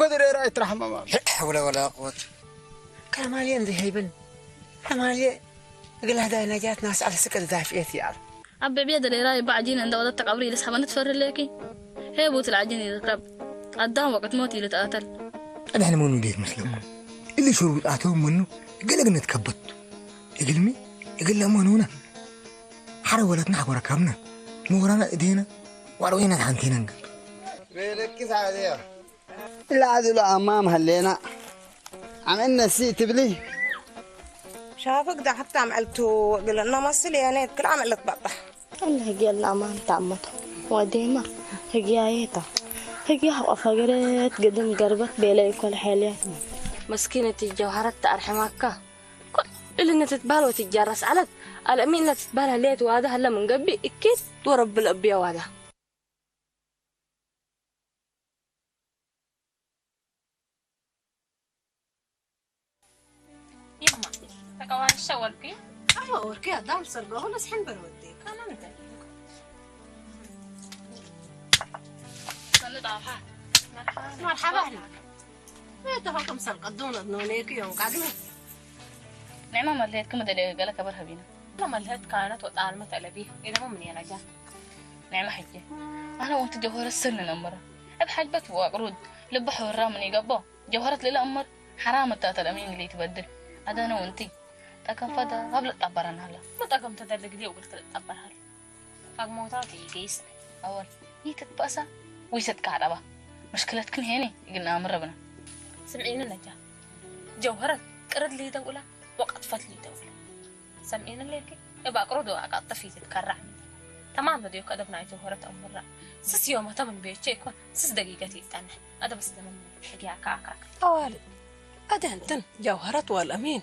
ወደ ሬራ ይትራሕመማ። حول ولا قوة. كمالية ندي هيبن. كمالية قال هذا نجاة ناس على سكة دافئة يا. ኣብ ብዕብየ ደለይራ ይባዕ ጂን እንደ ወደት ተቀብሪ ልስሓበ ንትፈርለኪ። ሄ ቡት ልዓጂን ይርከብ። ኣዳም ወቅት ሞት ይልትኣተል። أنا هنا منو ديت مثلكم. اللي شروط آتهم منه قلق نتكبت. يقلمي يقل لهم هنا. حرا ولتنا حقورا كامنا. مغرانا إدينا. وعلوينا حانتينا. ቤለኪ ሳዕድያ። إلا عدل أمام هلينا. عم إن السي تبلي. شافك ده حتى عملتو قلنا مصل يا نيت كل عملت بطح. أنا هجي لنا أمان تعمته. وديما. هجي آيتا. هجي حق فقرت قدم قربت بيلي كل حاليات. مسكينة الجوهرة تأرحمك. إلا إنها تتبال وتتجرس على الأمين إنها تتبال هليت وهذا هلا من قبي إكيد ورب الأبيا وهذا. يما، تكوان الشاور كي؟ أيوة، وركي أدام سرقه، بس حنبر وديك. أنا متى؟ سنة عفا. مرحبا. مرحبا أهلا. إيه، تهوكم سرقة دون أدنونيك يوم قادمة. نعمة مليت كم دليل قالك برهبينا. أنا مليت كانت وطالمة على بيه. إذا مو من ينجا. نعمة حجة. أنا وأنت جوهرة السن نمرة. بحجبة وقرود. لبح ورا من يقبو. جوهرة للا أمر. حرام التاتا الأمين اللي تبدل. هذا أنا وأنت. تكن فدا قبل الطبران هلا. ما تكن تدلق دي وقلت الطبر هلا. فاقموتاتي يقيس. أول. يتتبأسا. ويستكعربا. مشكلتكن هيني. يقلنا أمر ربنا. سمعينا نجا. جوهرة. قرد لي دولة. وقطفت لي دولة. سمعينا ليكي. إبا قرد وقطفي تتكرع. تمام بديو كدب نايتو هورت أمرا. سس يوم تمن بيتشي يكون. سس دقيقة يتنح. هذا بس دمن حقيا كاكا. أوالي. أدهنتن جوهرة والأمين.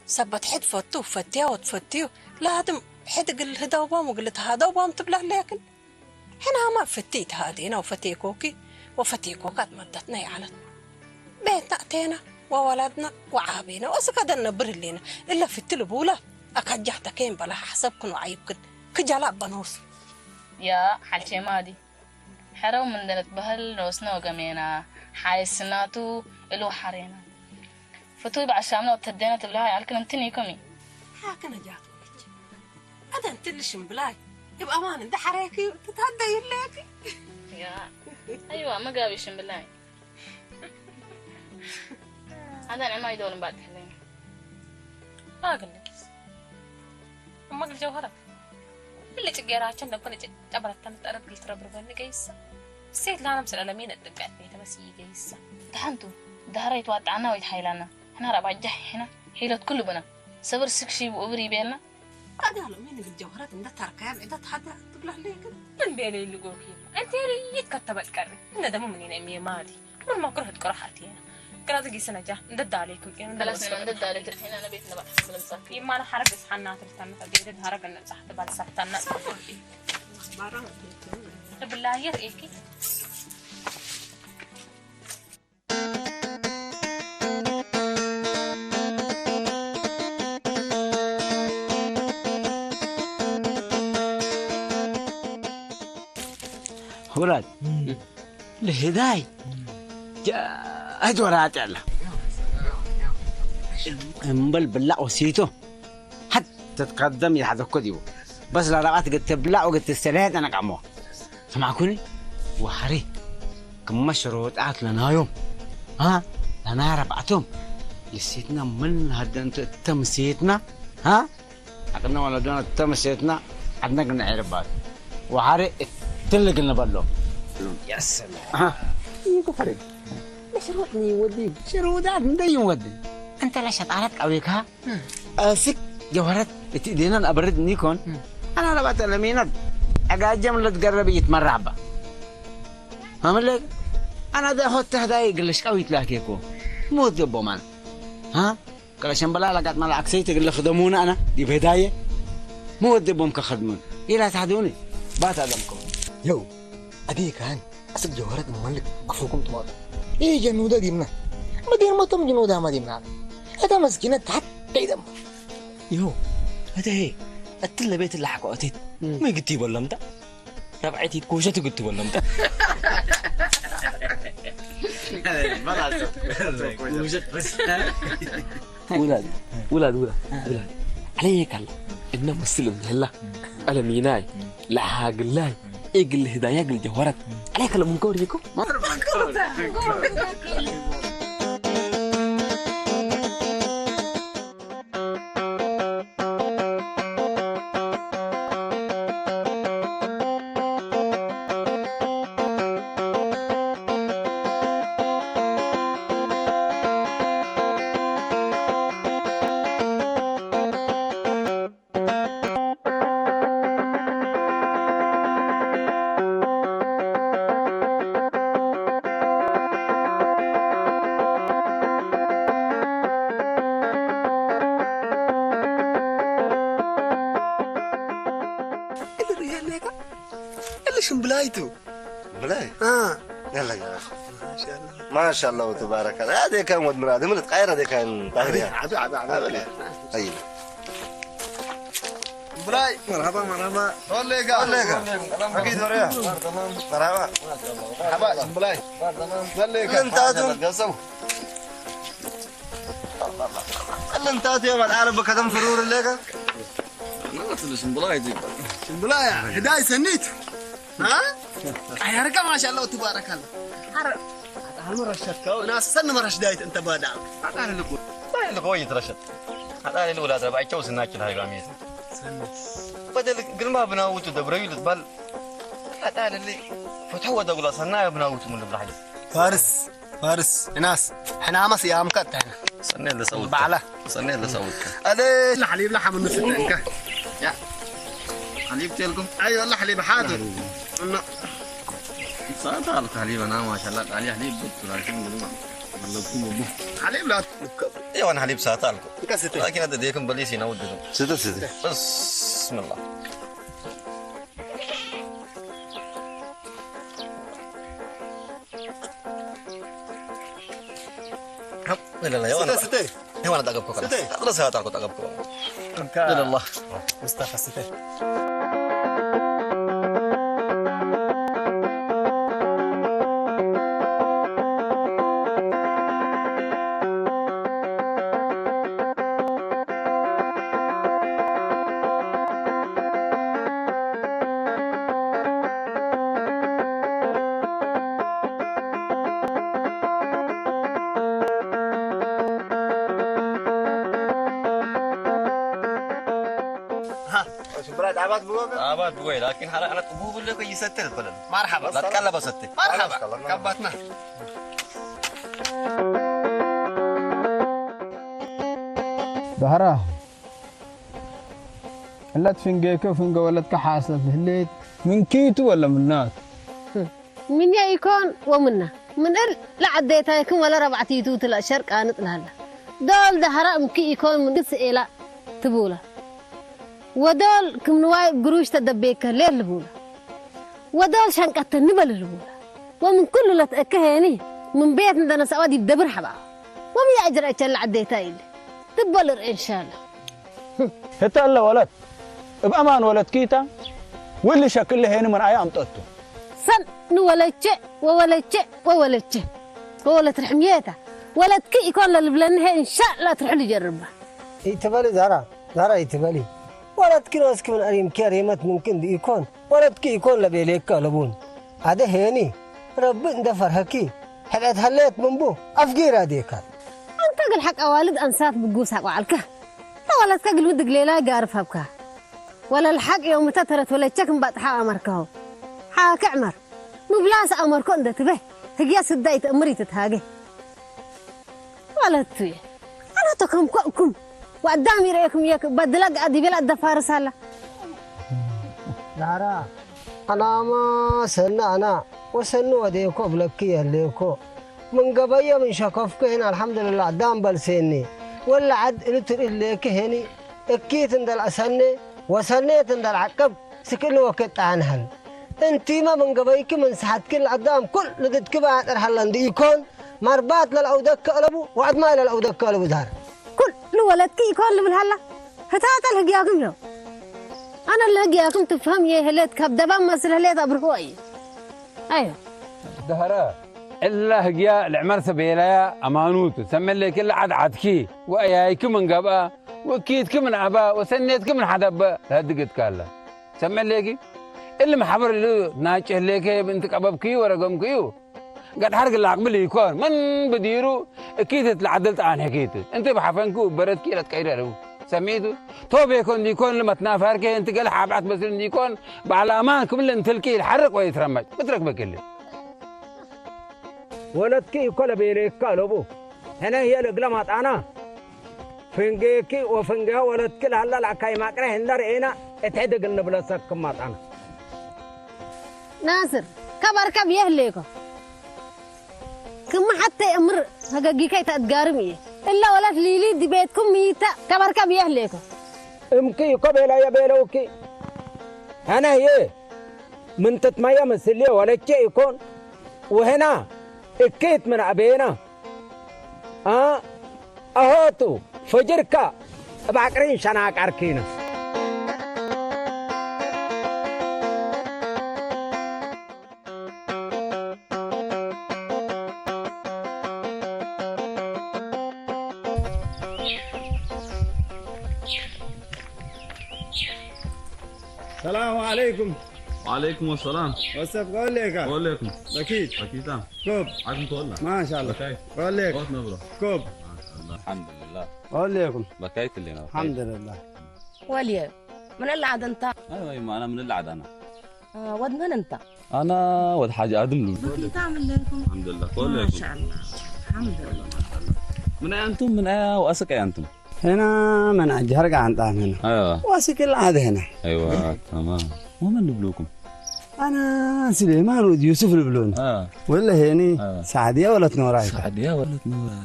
سبت حد فتو فتيا وتفتيو. لا هدم حد قل هدا وبام وقلت هذا وبام تبلع لكن. حنا ما فتيت هادينا وفتيكوكي وفتيكوكات مدتنا يعلن. بيتنا أتينا وولدنا وعابينا وأسكدنا برلينا. إلا في التلبولة أكجح تكين بلا حسبكن وعيبكن. كجلا بنوس. يا حالشي مادي. حرام من دلت بهل نوسنا وقمينا. حايسناتو إلو حرينا. فتوي بعشامنا وتهدينا تبلها يعلكن انتني كمي. هاكنا جاتو. هذا انت اللي شم بلاي. يبقى أمان انت حريكي تتهدى يلاكي. يا. أيوة، ما قابي شم بلاي. هذا أنا ما يدور بعد حلين. ما قلنا كيس. أما قل جوهرة. اللي تقيراتشن لو كنا جبرت تنت أرد قلت رب ربنا قيس. سيد لا نمسر على مين الدقات بيت بس يقيس. دحنتو. دهريت وات عنا ويت حيلانا. حنا ربع جح حنا. حيلة كل بنا. صبر سكشي وأبري بيلنا. أدهلو مين قد جوهرات عند تركان عدة حدا تقول ليك. من بيلي اللي قوكي. أنت اللي يتكتب الكري. إن دمو منين أمي مالي. من ما كرهت كرهتي. كنا تجي سنة جا. ندد عليكم. يعني ندد خلاص، عليكم. ندد عليك الحين، أنا بيتنا بقى. يما أنا حرق إسحانات التنة. جيد هرق إن صح تبال صح تنة. بالله يرئيكي. ውራድ። ልህዳይ። ጃ-፣ ኣይትወራጥ ያላ። እምበል ብላዕ ወሲቶ። ሓድ ተትቀደም ይሓዘኮ ዲቡ። በስ ለረቓት ግትብላዕ ወግትስተልሄ ጠነቃሞ። ሰማዕኩኒ? ወሓሪ። ክመ ሽሩጣት ለናዮም። ሃ? ለናይ ኣርባዕቶም። ልሴትና ምን ሃደንቶ እተ ምሴትና? ሃ? ኣቅነ ወለዶና እተ ምሴትና ዓድና ግና ዒርባት። ወሓሪ እትልግ ንበሎ። ያሰላ። ሃ? ይኩ ፈሪድ። ሽሩጥ ንወዲ። ሽሩጣት እንደይ ወዲ። እንተ ለሸጣራት ቀዊካ ኣስክ ጀውሀረት እቲ እዴናን ኣበርድ ኒኮን። ኣና ለባተ ለሚነት ኣጋጀም ለትገረብ ይትመራባ። ማምለክ ኣና ዳ ሆተ ህዳይ ግለሽ ቃዊት ላኬኮ። ሞት ደቦማን። ሃ? ከለ ሸምበላ ለጋጥ መላ ኣክሰይት ግለ ክደሙና ኣና ዲብ ህዳየ። ሞት ደቦም ከኸድሙን። ኢላ ታህዱኒ። ባት ኣለምኩም። የው። ኣደይ ካህን፣ ኣስክ ጀውሀረት ንመልክ ክፉኩም ትመጡ። ይህ ጀኑደ ዲምና። መዲር መቶም ጅኑዳ መዲምና። እታ መስኪነት ተሓት ደይደም። ይሁ፣ እተ ሄ፣ እትለ ቤት ለሓቆ እቲት፣ እም። ምግቲ ይበሎም ታ? ራብዓይቲ ኮሸት ግትቦ እንደምታ ውላድ ውላድ ውላድ ውላድ عليك الله إنه مسلم هلا ألميناي لا هاقلاي إيقل هدايا قل جوهرت عليك الله من كوريكو اللي شن بلايتو بلاي اه يلا يا اخي ما شاء الله ما شاء الله وتبارك الله هذا كان ود مراد من تقاير هذا كان طاهر يا عبي عبي عبي طيب بلاي مرحبا مرحبا وليك وليك اكيد وريا مرحبا مرحبا بلاي وليك انت هذا قصو اللي انت يوم العالم بكتم سرور الليك ما تلش بلاي دي بلاي هداي سنيت ها يا رجال ما شاء الله تبارك الله حر هذا هم رشتك انا استنى ما رشدايت انت بدا هذا اللي قوي هذا اللي قوي ترشد هذا اللي ولاد ربعي تشوس الناكل هاي قاميس بدل قل ما بناوت دبريل بل هذا اللي فتحوا دغلا سنا بناوت من البلحي فارس فارس ناس حنا ما صيام كتحنا سنة اللي سوت بعلا سنة اللي سوت أدي الحليب لحم النص التنكة يا حليب تلكم أيوة الحليب حاضر إنه صارت على الحليب أنا ما شاء الله عليه حليب بط لكن بدون ما لكم أبو حليب لا ايوه انا حليب ساعات لكم كاسيتي لكن هذا ديكم بليسي نودكم ستة ستة بسم الله لا لا يا ستة ستة هو انا دقبكم خلاص ستة خلاص هذا تعرفوا دقبكم لا لا الله مصطفى ستة ሽምብራ ጣባት ብጎ ጣባት ብጎ ላኪን ሐላ ሐላ ጥቡብ ለከ ይሰትል ፈለን ማርሐባ ላትቀለበ ሰትል ማርሐባ ካባትና ዳህራ እለት ፍንጌከ ፍንገ ወለድከ ሓሰት ህሌት ምንኪቱ ወለ ምናት ምንያ ኢኮን ወምና ምንእል ለዓደይታይክም ወለ ረባዕቲቱ ትላ ሸርቃንጥ ላላ ዶል ዳህራ እምኪ ኢኮን ምንግስ ኤላ ትቡላ ወዶል ክም ንዋይ ግሩሽ ተደቤከ ሌል ልቡላ ወዶል ሸንቀተኒ በል ልቡላ ወምን ኩሉ ለትእከ ሄኒ ምን ቤት እንደነሰዋ ዲብ ደብር ሐባ ወምን ያእጅር እቸለ ዓደይታ ኢለ ትበል ርኤ እንሻላ ህተ እለ ወለት እብ አማን ወለት ኪታ ውል ሸክል ለሄኒ መርአይ አምጠቱ። ሰን ንወለቼ ወወለቼ ወወለቼ ወወለት ርሕምየታ ወለትኪ ኢኮን ለልብለኒ ሄ እንሻላ ትርሑ ልጀርባ። ኢትበሊ ዛራ ዛራ ኢትበሊ ወለትኪ ኖስኪ ምን አሪምኪ ሬመት ምንክን ኢኮን ወለትኪ ኢኮን ለቤሌከ ለቡን አደ ሄኒ ረቢ እንደ ፈርሀኪ ሕብዐት ሀለየት ምንቡ አፍጊር አዴካት። አንተ ግን ሐቅ አዋልድ አንሳት ብጉስ አቋዓልከ። ተወለትከ ግልምድ እግሌላ ጋርፍ ሀብካ። ወለልሐቅ ዮምተ ተረት ወለቸክ እምባጥሓ አመርከሆ። ሓከ ዕመር። ምብላስ አመርኮ እንደ ትበህ። ህግያ ስዳ ኢትእምር ኢትትሃገ። ማለቱ እየ። አና ተከምኮ እኩም። ወአዳም ይርእየኩም እየክ በድለግ አዲቤል አደፋርስ አላ። ዳራ አናማ ሰኒ አና ወሰኒ ወዴኮ እብለኪ የህሌኮ። ምን ገበየ ምን ሸከፍኩ ሄን አልሐምዱልላህ ዳም በልሴኒ። ወለ ዐድ እሊ ትርኢ ህሌኪ ሄኒ እኪት እንደ ለአሰኔ ወሰኔት እንደ ለዐቅብ ስክእሊ ወክድ ጠዐን ሀል። እንቲመ ምን ገበይኪ ምን ሰሐትኪ ለአዳም ኩል ልድድኪ በአጥር ሀለ እንዲ ኢኮን፣ መርባት ለለአውደከ አለቡ ወዐድማይ ለለአውደከ አለቡ ዛር። ኩል ልወለድኪ ኢኮን ልብል ሀላ። ህታተ ለህግያኩም ዮ። ኣነ ለህግያኩም ትፍሀም እየ ህሌት ካብ ደባም መስል ህሌት ኣብርህዋ እየ። ኣዮ። ደህረ እላ ህግያ ልዕመር ሰቤላያ ኣማኑት ሰመሌኪ ለዓድ ዓድኪ ወእያይኪ ምን ገብኣ ወኪትኪ ምን ኣባ ወሰኔትኪ ምን ሓዳበ ለህድግትካ ኣላ። ሰመሌኪ እሊ ማሕበር ኢሉ ናጭ ህሌከ ብእንቲ ቀበብክዩ ወረገምክዩ። ገድሓር ግላቅብል ይኮን ምን ብዲሩ እኪትት ለዓድል ጠኣንሕኪት እንቲ ብሓፈንኩ በረትኪ ኢለት ቀይደ ርቡ ሰሚቱ ቶብ የኮን ዲኮን ልመትናፋርኬ እንቲ ገለ ሓብዓት በስል እንዲኮን ባዕላማ ክብል እንትልኪ ይልሓርቅ ወይ ይትረመጭ ብትረክበክል። ወለትኪ ይኮ ለቤሌካ ለቡ ሕነ ህየ ለግለ ማጣና ፍንጌኪ ወፍንጌ ወለትኪ ለሀላ ለአካይ ማቅረ ህንደ ርኤና እትሕድግ እንብለሰክም ማጣና። ናስር፣ ካብ ኣርከብ የህሌኮ። ክማ ሓተ የእምር ፈገጊከይ ተእትጋርም እየ። እለ ወለት ሊሊ ዲቤትኩም ሚተ ካብ ኣርከብ የህሌኮ። እምኪ እኮ ቤላየ ቤለውኪ። ሐነ ህዬ ምን ትትመየ ምስልየ ወለቼ ኢኮን። ወህና እኪት ምን አቤና። አ፣ አሆቱ ፍጅርካ እብ ዓቅሪን ሸናቃርኪነ። ሰላሙ ዓለይኩም። ወዓለይኩም ወሰላም። ወሰብ፣ ከወሌካ? ከወሌኩም። በኪት። በኪታ። ኮብ። ዓድም ተወላ። ማሻአላ። በካይ። ከወሌክ? ኮት ነብሮ። ኮብ። ማሻአላ። አልሐምዱሊላህ። ከወሌኩም? በካይ ትሌና። አልሐምዱሊላህ። ወልየ። ምን እላ ዓደንታ? አይ፣ ወይ፣ ማና ምን እላ ዓዳና? አ፣ ወድ መን እንታ? ኣና ወድ ሓጂ ኣድም ሉ። በኪታ ምን ለኩም? አልሐምዱሊላህ። ከወሌኩም። ማሻአላ። አልሐምዱሊላህ። ምን አይ አንቱም? ምን አይ ወአስቅ አይ አንቱም? هنا من عجهر قاعد هنا. ايوه. واسك العاد هنا. ايوه، تمام. ومن نبلوكم؟ انا سليمان ود يوسف البلون. اه. ولا هيني؟ اه. سعديه ولا تنوراي؟ سعديه ولا تنوراي؟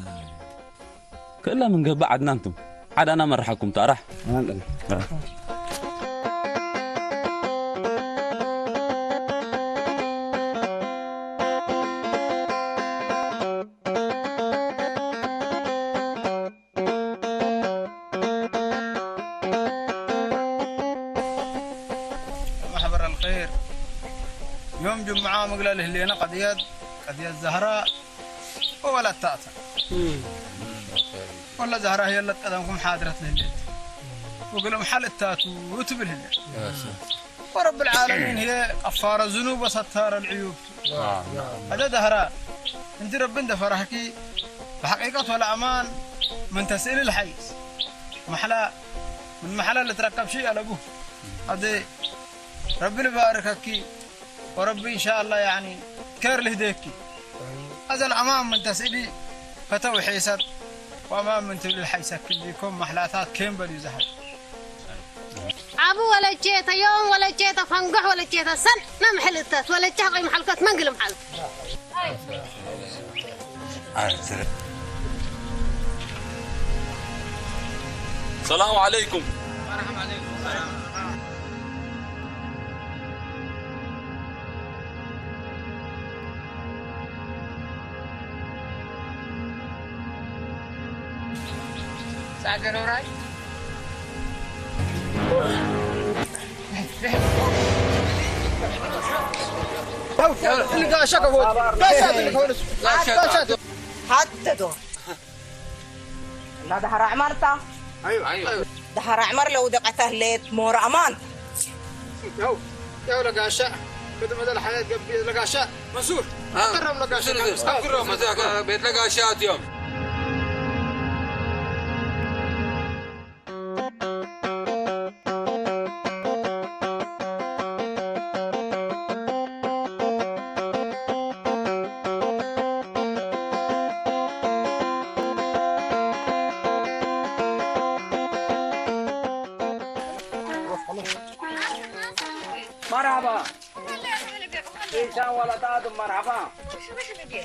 كلا من قبل عدنا انتم. عاد انا مرحكم ترى. آه. محبر الخير. يوم جمعة مقلة لهلينا قضية، قضية زهراء وولد تأتى. ولا زهراء هي اللي تقدمكم حاضرة لهليت. وقلهم حل التاتو وتبل هليت. ورب العالمين هي كفارة ذنوب وستار العيوب. هذا دهرا. انت رب انت فرحكي بحقيقة ولا أمان من تسئل الحيز. محلا من محلا اللي تركب شيء على أبوه. هذا رب يباركك ورب إن شاء الله يعني كير لهديك. هذا الأمان من تسئلي فتو حيسر وأمان من تولي الحيسر كل يكون محلاتات كين بل يزهر. ዓቢ ወለቼተ፣ ዮም ወለቼተ፣ ፈንጎሕ ወለቼተ፣ ሰን ነምሕልተት፣ ወለቼ ሐቆይ መሓልከት መንግል መሓልከት። ሰላሙ ዓለይኩም። ሓተዶ። እና ደሓር ኣዕማርታ? ኣይዋ፣ ኣይዋ። ደሓር ኣዕማር ለውደቀታ ህሌት ሞራ ኣማን። ያው፣ ያው ለጋሻ፣ ቅድመ ዘለ ሓያት ገቢ ለጋሻ መንሱር። አ፣ ኣቅረብ ለጋሻ መንሱር፣ መንሱር። ኣቅረብ መዛካ ቤት ለጋሻ ኣትዮም። مرحبا. إنسان ولا تعدم، مرحبا.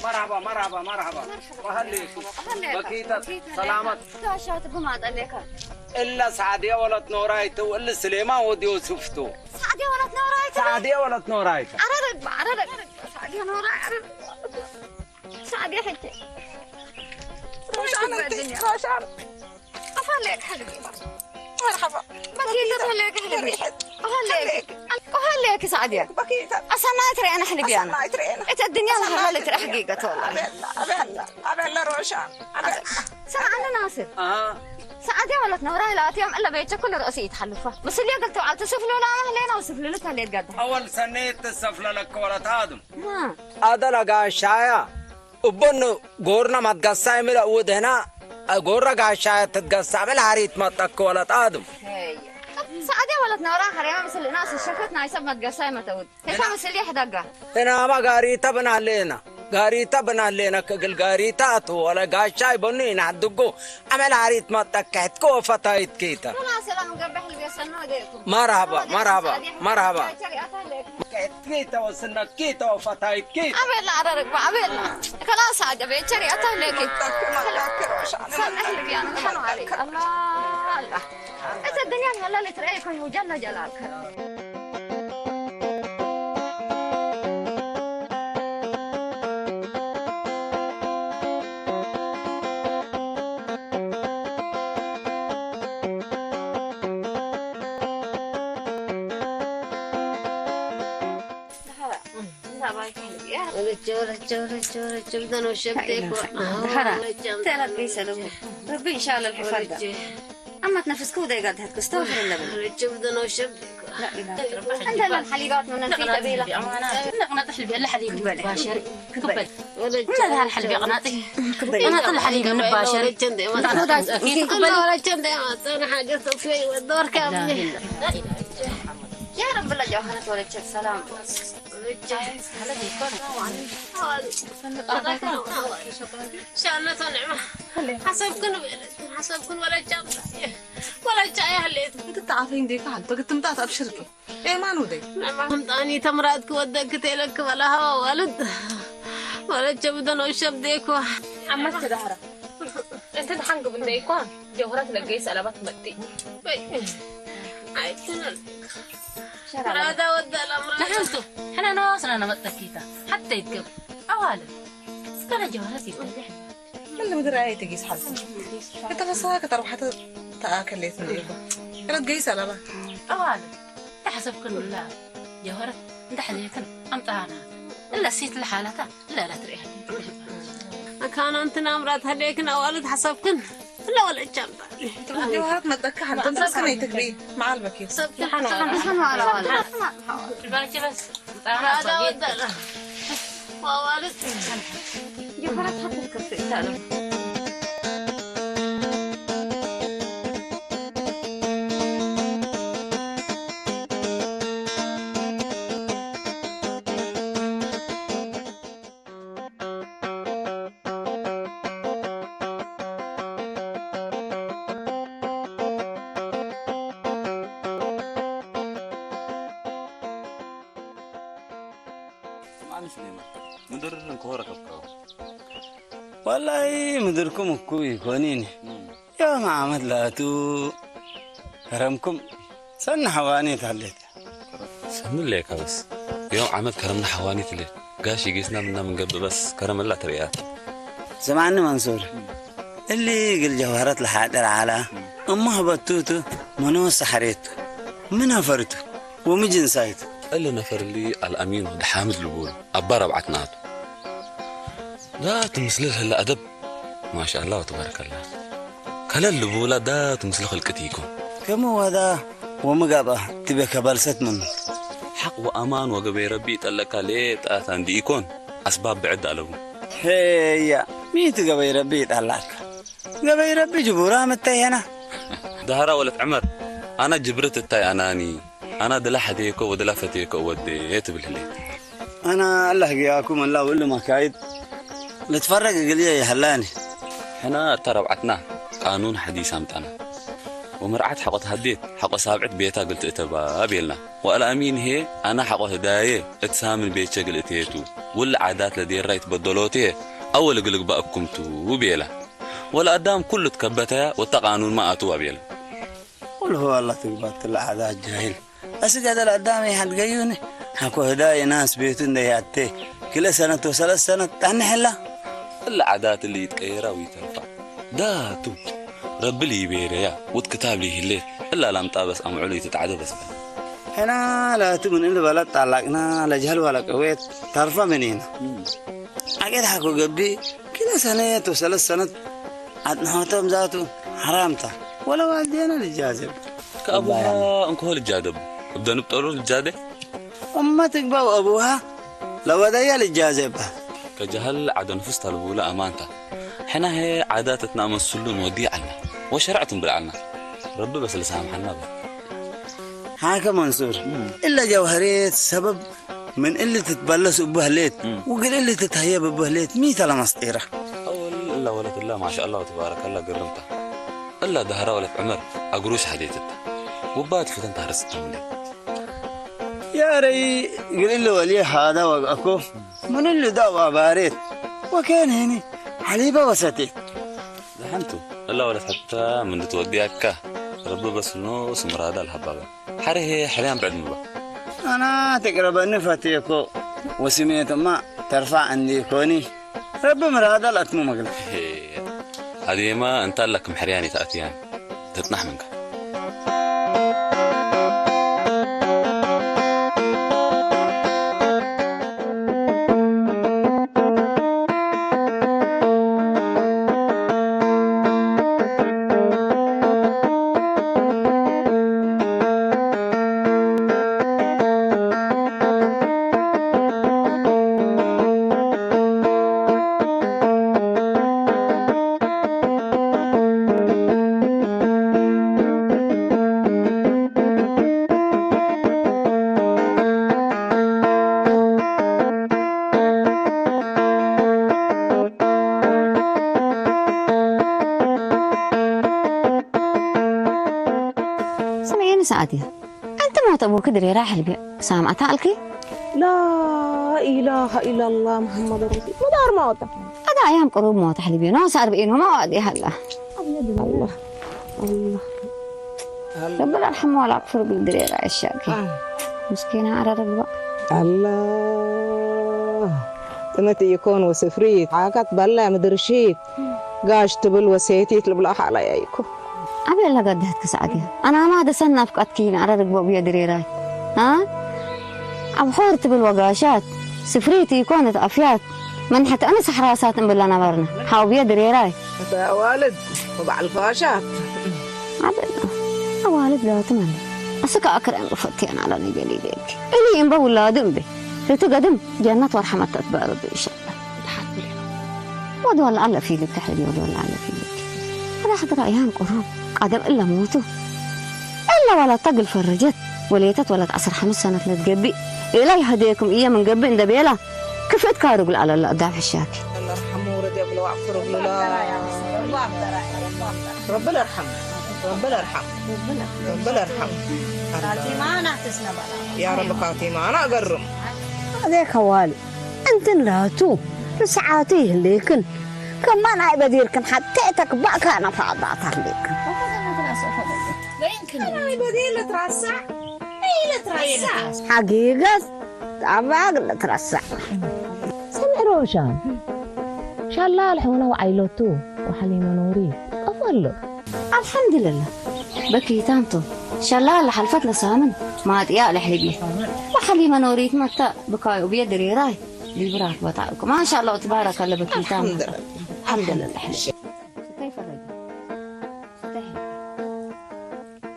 مرحبا، مرحبا، مرحبا. وهليكم. بكيتة، سلامت. إلا سعدية ولا تنورايتو، إلا سليمان وديو سفتو. سعدية ولا تنورايتو. سعدية ولا تنورايتو. عرضك، عرضك. سعدية نوراي، عرضك. سعدية حتى. روشان انتي، روشان. أفعل لك حبيبي. መርሓባ። በኪታ ተለክ ሕልቢ። ሪሕት። ኦሃለክ። ኦሃለክ ሳዕድያ። በኪታ። ኣሰናይ ትሪኣና ሕልቢ ኣና። ኣሰናይ ትሪኣና። እተ ድንያ ኣሰናይ ለሃለ ትሪኣ ትሪኣና። ሕጊ ገቶ። ኣበላ፣ ኣበላ፣ ኣበላ ሮሻ። ኣበላ። ሰማዕና ናስር። ኣሃ። ሰዓት ያወለት ነው ራይ ላት ያም እለ በየቸ ኩሉ ርእሲ ይትሓልፋ። ምስል የግል ተውዓል ትስፍሉ ላ ማህሌና ወስፍሉ ልካ ሌት ጋዳ። ኣወል ሰኔት ትሰፍለ ለክ ወለት ኣድም። ማ። ኣደላ ጋሻያ። እቦን ጎርና ማትጋሳይ ምለ እውድህና ጎረ ጋሻ ትትገሳ ምለ ሃሪት መጠክ ወለት ኣድም። ሰዓት ያወለት ነው ራ ኸሬማ ምስል እናስ ሸፈት ናይ ሰብ ማትጋሳይ መተውድ። ሄታ ምስል ይሕደጋ። እናማ ጋሪታ ብናሌና። ጋሪታ ብናሌና ከግል ጋሪታ ኣትወለ ጋሻ ይበኑ ይናሕድጉ። ኣመል ሃሪት መጠክ ሕትክ ወፈታይት ኬታ። ሰላም ሰላም ገብሐል ቢያሰና ወደኩም። መርሃባ፣ መርሃባ፣ መርሃባ። ኬታ ወስነክ ኬታ ወፈታይት ኬታ። ኣቤላ ኣረርግባ ኣቤላ። ከላስ ዓጀበ ቸሪ ኣታለኪ። ሰላም ቢያኑ ሸኑ ዓለይ። ኣላ ኣላ። እተ ድንያ ሀላል ትረአይ ኮይኑ ጀላ ጀላልከ። ረቢ ኢንሻላህ ልሕፈዳ። ኣማት ነፍስኪ ውደይ ጋር ትሕት ክስተው ፍረ ለበለ። ረጅም ደኖ ሸብ። لا إله إلا الله. أنت لا الحليبات من أنت تبيلة. نقنط حلبي، لا حليب بلي. باشر. كبل. كبل. من هذا الحلبي قناطي؟ كبل. قناط الحليب من باشر. كبل. أنا حاجة تصفي والدور كامل. لا إله إلا الله. يا رب الله جوهرة ولد شيخ سلام. ولد شيخ. هلا بيكون. شاء الله تنعم. حسبكن، حسبكن ولد شيخ. ولد شيخ يا هليت. أنت تعرفين ديك حالتك، أنت متعرف أبشرك. ኤማን ውደይ። ንዕማ ከምጣኒ ተምራት ክወደክ ክተይለክ በላ ሃዋ ዋልድ። ወለቸ ብደን ወሸብ ዴኳ። ዓመት ትዳህራ። እንተ ድሓን ግብነ ይኳ ጀውህረት ለገይ ሰለባት መጥቲ። በይ። ኣይትነል። ራዳ ወደ ለምራ። ንሓንቱ። ሕነ ነዋስና ነመጠኪታ። ሓተ ይትገብ። ኣዋለ። ስከለ ጀውህረት ይበልሕ። من المدير آية تجيس حالتي. كنت بس هاك تروح تأكل ليت من يبا. كانت جيسة لا لا. أوان. تحسب كل لا. جوهرة. تحليكن. أمتانا. إلا سيت لحالتها. لا لا تريح. أكان أنت نامرات هديكن أوالد حسبكن. لا ولا جنب. جوهرة ما تذكر حالتها. أنت بس كنا يتكبي. مع البكي. سبحان الله. سبحان الله. الباقي بس. ራዳ ወዳእና። ዋዋልድ። ጀፈራት ሓንቲ ትከፍእ እታ ኣለም። ስምዓኒ ስሌማን፣ ምድርድር እንኮ ረከብካዎ። ወላሂ ምድርኩም እኩይ ይኮኒን። እም። ዮም ዓመት ላቱ ከረምኩም ሰኒ ሓዋኒት ሃሌት። ሰኒ ለካ በስ ዮም ዓመት ከረምና ሓዋኒት ሌት። ጋሽ ይጌስና ምና ምንገብእ በስ ከረመላ ትርእያት። ስምዓኒ መንሱር፣ እሊ እግል ጀውሀረት ለሓጥር ዐላ፣ እሙ ህበቱቱ ምኑ ሰሐሬቱ፣ ምን ነፈርቱ ወምን ጅንሳይቱ? እሊ ነፈር እሊ አልአሚን ወዲ ሓምድ ልቡሉ፣ አባ ረብዓት ናቱ። ዳቱ ምስልል ህለ አደብ፣ ማሻአላ ወተባረከላ። ከለል ልቡላ ዳቱ ምስል ክልቅት ኢኮን። ከሙ ወዳ ወምጋባ ትቤ ከባልሰት ምኑ። ሐቅ ወአማን ወገበይ ረቢ ይጠለቃ ሌጣት አንዲ ኢኮን፣ አስባብ ብዕድ አለቡ። ሄያ፣ ሚቱ ገበይ ረቢ ይጣላካ። ገበይ ረቢ ጅቡራ ምተየና። ዳህራ ወለት ዕመር፣ አና ጅብርት እታይ አናኒ፣ አና ድላ ሐቴኮ ወድላ ፈቴኮ ወዴ ትብል ህሌት። አና አላህ ግያኩም አላ ውል መካይድ ልትፈረግ እግልየ ይሀላኒ። ሕና እታ ረብዓትና ቃኑን ሐዲስ አምጣና። ወመርዓት ሐቆ ተሃዴት ሐቆ ሳብዕት ቤታ እግል ትእተባ ቤልና። ወአልአሚን ህዬ አና ሐቆ ህዳየ እት ሳምን ቤቼ እግል እቴቱ። ውል ዓዳት ለዴራ ይትበደሎት ህዬ አወል እግል እግባእ እኩም ቱ ቤላ። ወለአዳም ኩሉ ትከበተያ ወታ ቃኑንመ አትዋ ቤለ። ቁል ሁወ አላህ ትግባትለ ዓዳት ጃሂል። አስገደ ለአዳም ኢሐድገዩኒ። ሐቆ ህዳይ ናስ ቤቱ እንዴ ያቴ ክልኤ ሰነት ወሰለስ ሰነት ጠንሕ እላ። እለ ዓዳት እሊ ይትቀየራ ወይተርፋ። ዳቱ። ረቢ ልይቤረያ ውት ክታብ ልይህሌት እላ ላምጣበስ ኣምዑሉ ይትጣዕደ በስበ። ሕና ላቱ ምን እሊ በለጥ ጣላቅና ለጀህል ወለቀዌት ተርፈ ምኒና። አቄት ሐኮ ገቢ ክለ ሰነት ወሰለስ ሰነት አጥንሖቶም ዛቱ ሐራምታ ወለ ዋልዴና ልጃዘብ። ከአቡሃ እንኮ ልጃደብ እብደ ንብጠሉ ልጃደ። እመ ትግባው አቡሃ ለወደያ ልጃዘብ። ከጃህል ዓደ ንፉስ ታልቡለ አማንታ። ሕና ሄ ዓዳት እትናመስሉ ንወዲ ዓልና ወሸረዕ ትንብል ዓልና። ረቢ በስልሳ አምሓና በ። ሐከ መንሱር እለ ጀውሀሬት ሰበብ ምን እሊ ትትበለስ እቡ ህሌት፣ እም። ውግል እሊ ትትሀየብ እቡ ህሌት፣ ሚተ ለመስጢራ። አወል እላ ወለት እላ ማሻአላ ወተባረከላ ግርምታ። እላ ዳህራ ወለት ዕመር አግሩሽ ሀዴትታ። ውባት ፊተን ታህረስ ተምሌ። ያረይ ግል እሊ ወልየ ሃዳ ወግአኮ፣ ምን እሊ ዳው አባሬት፣ ወኬን ሄኒ ሐሊበ ወሰቴት። ዝሓንቱ እላ ወለት ሐታ ምን ትወዲያካ፣ ረቢ በስኖ ስምራዳ ለሀባበ። ሐሬ ሄ ሕርያን ብዕድ ምባ። አና ትቅረበኒ ፈቴኮ ወስሜትማ ተርፋ እንዲኮኒ ረቢ ምራዳ ለአትሙ መግለ። ሄ፣ አዴማ እንታ ለክም ሕርያን ይትአትያን ትጥናሕ ምንካ። ስምዒኒ ሰዓት እያ። أنت موت أبوك دريرة حلبي سامعة تعلكي؟ لا إله إلا الله محمد رسول الله. ما دار موته. هذا أيام قريب موت حلبي. ناس أربعين وما وعد يا هلا. الله. الله. ربنا يرحمه ولا أكفر بالدريرة الشاكي. آه. مسكينة على ربها. الله. تنتي يكون وسفريت. حاجات بلا مدرشيت. ጋሽ ትብል ወሰየቲት ልብላ ኻላ ያይኮ። ኣበይ ኣላ ጋዳህት ክሳዕት እያ? ኣናማ ደሰን ናፍቃት ኪን ኣረ ርግቦ ብዮ ድሬራይ። አ? ኣብ ሖር ትብል ወጋሻት፣ ስፍሪት ይኮነት ኣፍያት፣ መንሐት ኣነ ሰሕራሳት እምብላ ነበርና። ሓው ብዮ ድሬራይ። أنت أوالد وبعل فاشات. ኣበላ፣ ኣዋልድ ዳትም ኣለ። ኣስካ ኣክረን ፈትየን ኣለ ንገሊ ደግ። እሊ እምበ ውላድ እምበ። ርትገድም ጀነት ወርሐመት ተትበረዱ ኢንሻአላህ። ወድ ወላ አለ ፊልክ ተሕልቢ ወድ ወላ አለ ፊልክ። ራህ ድራ ያን ቁሩብ ቀደም እለ ሞቱ። እለ ወላ ተግል ፈረጀት ወሌተት ወለት ዐስር ሐምስ ሰነት ለትገቢእ። ኢላ ይሀደየኩም እየ ምን ገብእ እንደ ቤላ። ክፍእት ካሩግ ለአለላ እዳብ ሕሻኪ። الله يرحمه ورد يا ابن وعفر ابن لا. ربنا يرحمه. ربنا يرحمه. ربنا يرحمه. يا رب خاتمة. أنا أقرم. هذيك والي. እንትን ላቱ ርሰዓቱ ይህሌክን፣ ከማን ኣይበዲርክን ሓቴተክ ባእካ ነፋዳት ህሌክን። أنا بدي لترسع. إيه لترسع. ሓጊገዝ ጣባግ ለትረስዕ። ሰምዕ ሮሻን፣ ሻላ ልሕውነ ወዓይለቱ ወሓሊመ ኖሪ ቀፎ ኣሎ። አልሐምድልላህ። በኪታንቶ ሸላ ለሐልፈት ለሳምን ማጥያ ለሕልቢ ወሐሊመ ኖሪት መታ ብካዩ ብየ ድሬራይ ሊብራት በጣዕኩ ማሻአላህ ተባረከ ለበኪታንቶ። አልሐምድልላህ። አልሐምድልላህ። ስተይ ፈረጅ። ስተይ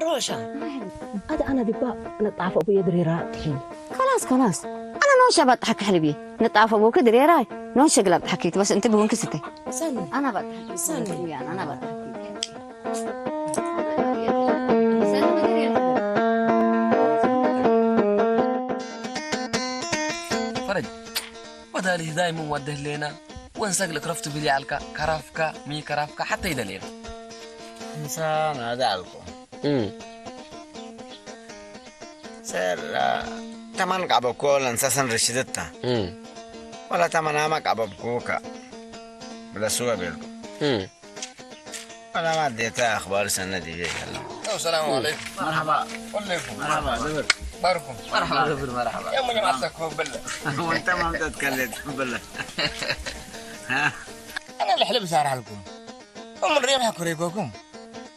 ሮሻ። አደ አነ ድባ ነጣፈ ብየ ድሬራ ትሒን። ከላስ ከላስ። አነ ኖሸ በጣሕክ ሕልቢ። ንጣፈ ቡክ ድሬራይ ኖን ሸግላ ብታሕኪት በስ እንት ብጉንክ ስተይ። ሰኒ። አና ባታሕኪት ሰኒ። ሰኒ። አና ባታሕኪት። ፈረጅ። ወዳሊ ህዳይ ምን ወደህ ሌና ወንሰግ ልክረፍቱ ብሊ አልካ ከራፍካ ሚ ከራፍካ ሐተ ይደሌና። እንሳ ናዳ አልኮ። እም። ሰር፣ አ፣ ተማን ቃበኮ ለእንሰሰን ርሽድታ። እም። ወላ ተማናማ ቃበብኩካ። ብለሱ ቤልኩ። እም። ወላ ማዴታ አኽባር ሰነድ ይቤ ይከላ። ሰላም አለይኩም። መርሐባ። ሁሌኩም። መርሐባ፣ ዝብር። ባርኩም። መርሐባ፣ ዝብር፣ መርሐባ። የሙኝ ማሰኮ ብለ። ወንተ ማምጠት ከሌት ብለ። አ? አነ ልሕልብ ሳርሐልኩም። እሙን ሬም ሐኩሬኮኩም።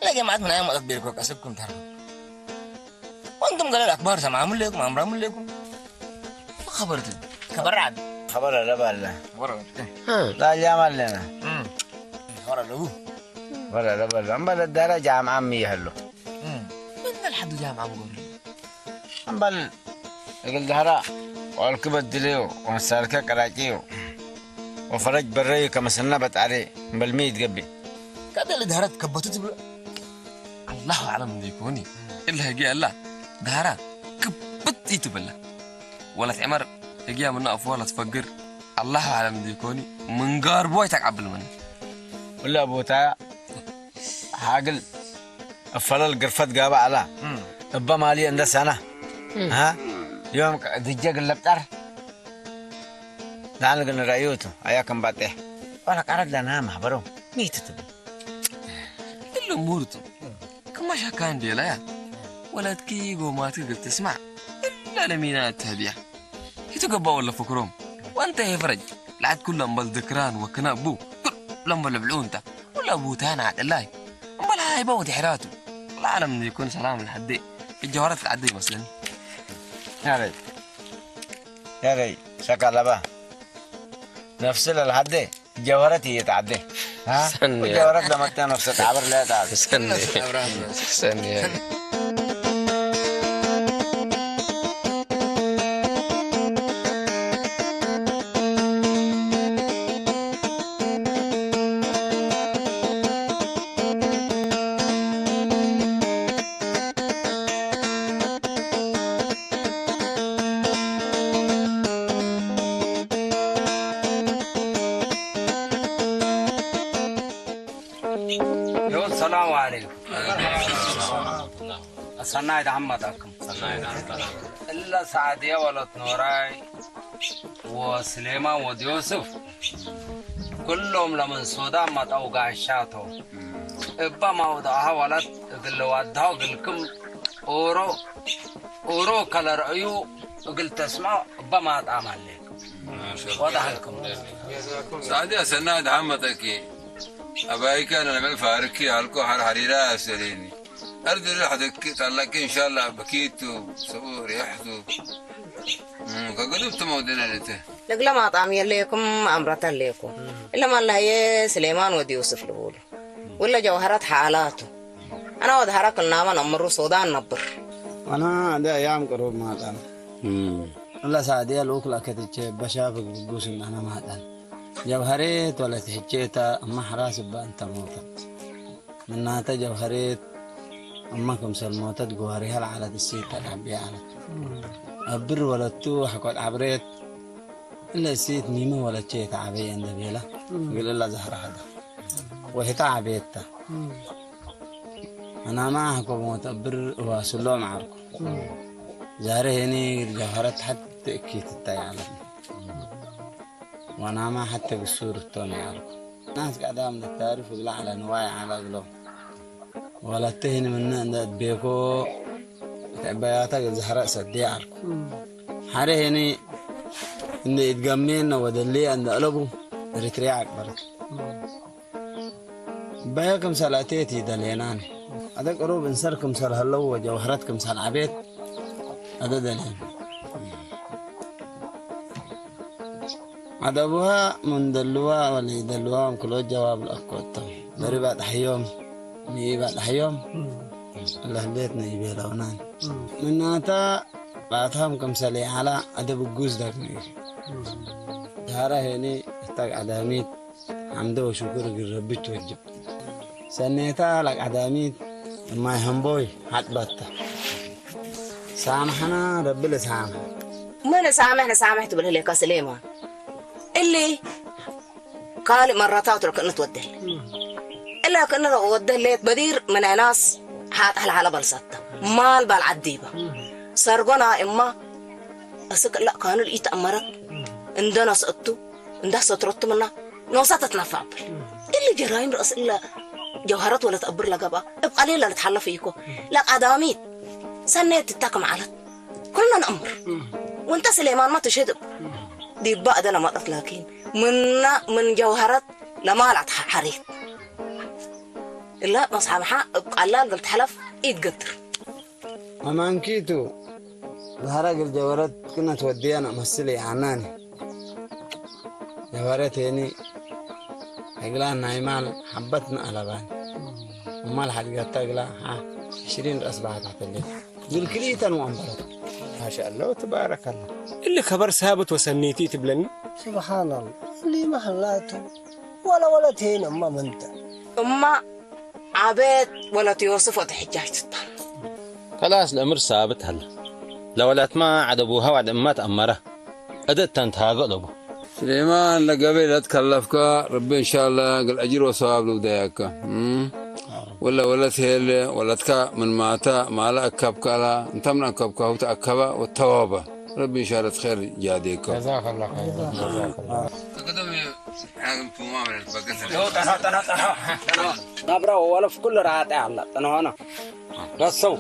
لا جماعة من أيام وقت بيركو كسبكم ترى. وأنتم قال الأكبار سمعهم لكم أمرهم لكم. ما خبرت. خبر عاد. خبر لا بلا. خبر. لا جامع لنا. خبر له. ولا لا بلا. أم بلا الدرجة عم عمي هلو. من الحد جامع عم قول. أم بل. يقول دهرا. والكبد دليو. ومسالكة كراكيو. وفرج بريو كمسنا بتعري. بل ميت قبي. كذا اللي دهرت كبتو تبلو. الله أعلم ديكوني. إلا هجي الله. دهرا. كبت يتبلا. ولا تعمر. هجي من أفوال تفجر. الله أعلم ديكوني. من قار بوي تقبل منه. ولا أبو تايا. حاقل. الفلل قرفت قابا على. أبا مالي عند سنة. ها؟ يوم دجاج اللي بتر. ዳን ግን ራእዮቱ ኣያ ከም ባጤሕ። ዋላ ቃረግ ዳና ማሕበሮም። ሚትትብ። إلا مورتو. كما شكان ديلا يا. ولدكي قوماتك قلت اسمع. إلا لمينا التهدية. يتقبى ولا فكرهم. وانت يا فرج. لعد كل أمبل ذكران وكنا بو. كل أمبل بلعونتا. ولا بوتانا عاد الله. أمبل هاي بو دحراتو. العالم يكون سلام الحدي. الجوارات العدي مثلا. يا ري. يا ري. شكا لبا. نفس الحدي. جوارات هي تعدي. ها؟ سني. جوارات لما تنفس تعبر لا تعدي. سني. سني. يو، السلام عليكم. السنة عيد عمتكم. إلا سعدية ولد نوراي. ወስሌማን ወዲ ዮሱፍ ኩሎም ለምን ሶዳ መጠው ጋሻቶ እባ ማውዳሃ ወለት እግል ለዋድሃው እግልክም ኦሮ ኦሮ ከለርእዩ እግል ተስማ እባ ማጣም አለ ወዳህልክም ሳዕዲ አሰና ድሓን መጠኪ አባይካ ነመል ፋርኪ አልኮ ሐር ሐሪራ አሰሌኒ أرد الريح دك طلعك إن شاء الله بكيتو سبو ريحتو كقدم تمودنا لته لقلا ما طعم يليكم أمرة ليكم إلا ما الله يه سليمان ودي يوسف لبولو ولا جوهرات حالاته أنا ود حرك النامن أمر سودان نبر أنا ده أيام قرب ما طعم الله سعدي الوكلا كتجه بشافك بقوس إن أنا ما طعم جوهرات ولا تحجيتا أما حراس بان تموتا ምናተ ጀውሀሬት እመ ክምሰል ሞተት ግዋሪሀ ለዐለት እሲት ተልሐቤ ዐለት። እብር ወለቱ ሐቆት ዐብሬት እለ እሲት ሚመ ወለቼ ተዐቤ እንደ ቤለ እግል እለ ዘህረ ሐደ ወህተ ዐቤት ተ። አናማ ሐቆ ሞት እብር እዋስሎም ዐርኩ። ዛሬ ሄኒ እግል ጀውሀረት ሐቴ እኪት እታይ ዐለት። ወናማ ሐቴ ግሱር እቶም ይዐርኩ። ናስ ቀዳም ለታሪፍ እግለ ዐለ ንዋይ ዐለ እግሎም። ወለተ ህኒ ምነ እንደ እት ቤኮ እት ዕበያተ እግል ዘህረ እሰዴ ዐልኩ። ሐረ ህኒ እንደ ኢትገሜነ ወደልየ እንደ እለቡ እሪትርያ አቅበለት። በየ ክምሰል አቴት ይደሌናን። አደ ቅሩብ እንሰር ክምሰል ሀለው ወጀውህረት ክምሰል ዐቤት አደ ደሌን። ዐድ አቡሃ ምን ደልዋ ወለኢደልዋ እንክሎ ጀዋብ ለአኮቶም። በሪ ባጥሐዮም፣ ሚኢ ባጥሐዮም፣ ለህሌት ነኢቤለውናን። ምናተ ባትሃም ክምሰል ይዐላ አደብ እጉዝ ዳግመ እዩ። ዳረ ሄኒ እታ ቀዳሚት ሐምደ ወሽኩር እግል ረቢ ትወጅብ። ሰኔታ ለቀዳሚት እማይ ሀምቦይ ሐጥበተ። ሳምሐና ረቢ ለሳምሐ። ምን ሳምሕ ንሳምሕ ትብል ህሌከ ስሌማን። እሊ ካልእ መረታት ለክእነ ትወደል። እለ ክእነ ወደል ሌት በዲር ምን ናስ ሐጥ ሐልሐለ በልሰተ። ማል ባል ዐዲበ። ሰርጎና እማ እስክ እለ ካኑ ለኢተአመረት እንደ ነስአቱ እንዳ ሰትረቱ ምና ኖሳ ተትነፋዕ እብል። እሊ ጀራይም ረእስ እለ ጀውሀረት ወለተአብር ለገብአ እብ ቀሊል ለልትሐለፍ ኢኮ። ለቀዳሚት ሰኔት ትታክም ዐለት። ኩልና ነአምር። ወእንተ ስሌማንማ ትሸድብ ዲባ እደ ለመጠት ላኪን ምና ምን ጀውሀረት ለማል አትሐ ሐሬት። እላ መስ ሓምሓ እብ ቃላል ገልትሓለፍ ኢትገትር። ኣማንኪቱ ዝሃራ ግል ጀበረት ክነት ወድያ ነመስል ይኣናኒ። ጀበረት የኒ እግላ ናይ ማል ሓበት ንኣለባን እማል ሓድጋታ እግላ ሓ ሽሪን ረስ ባሕታ ተሌት ዝልክልይተን ወንበረት። ማሻአላ ወተባረከላ። እሊ ከበር ሳብት ወሰኒቲ ትብለኒ። ስብሓናላ። እሊ መሐላቱ ወላ ወለት የን እማ ምንተ እማ ዓቤት ወለት ዮስፍ ወተሕጃጅትታ። ከላስ ለእምር ሳብት ሀላ። ለወላትማ ዐደቡሃ ዋዕድ እማ ተአመረ። እደ እተንትሃገ ለቡ። ስሌማን ለገበይ ለትከለፍከ ረቢ እንሻላ እግል አጅር ወሰዋብ ልውደያከ። እም። ወለ ወለት ሄለ ወለትካ ምን ማታ ማለ አከብካላ እንተ ምን አከብካሁ ተአከበ ወተዋበ። ረቢ እንሻላ ትኸር ጃዴከ። ጀዛከላ ኸይር። ናብራ ወለፍ ኩሉ ራጤ አላ ጥንሆና ረሰው።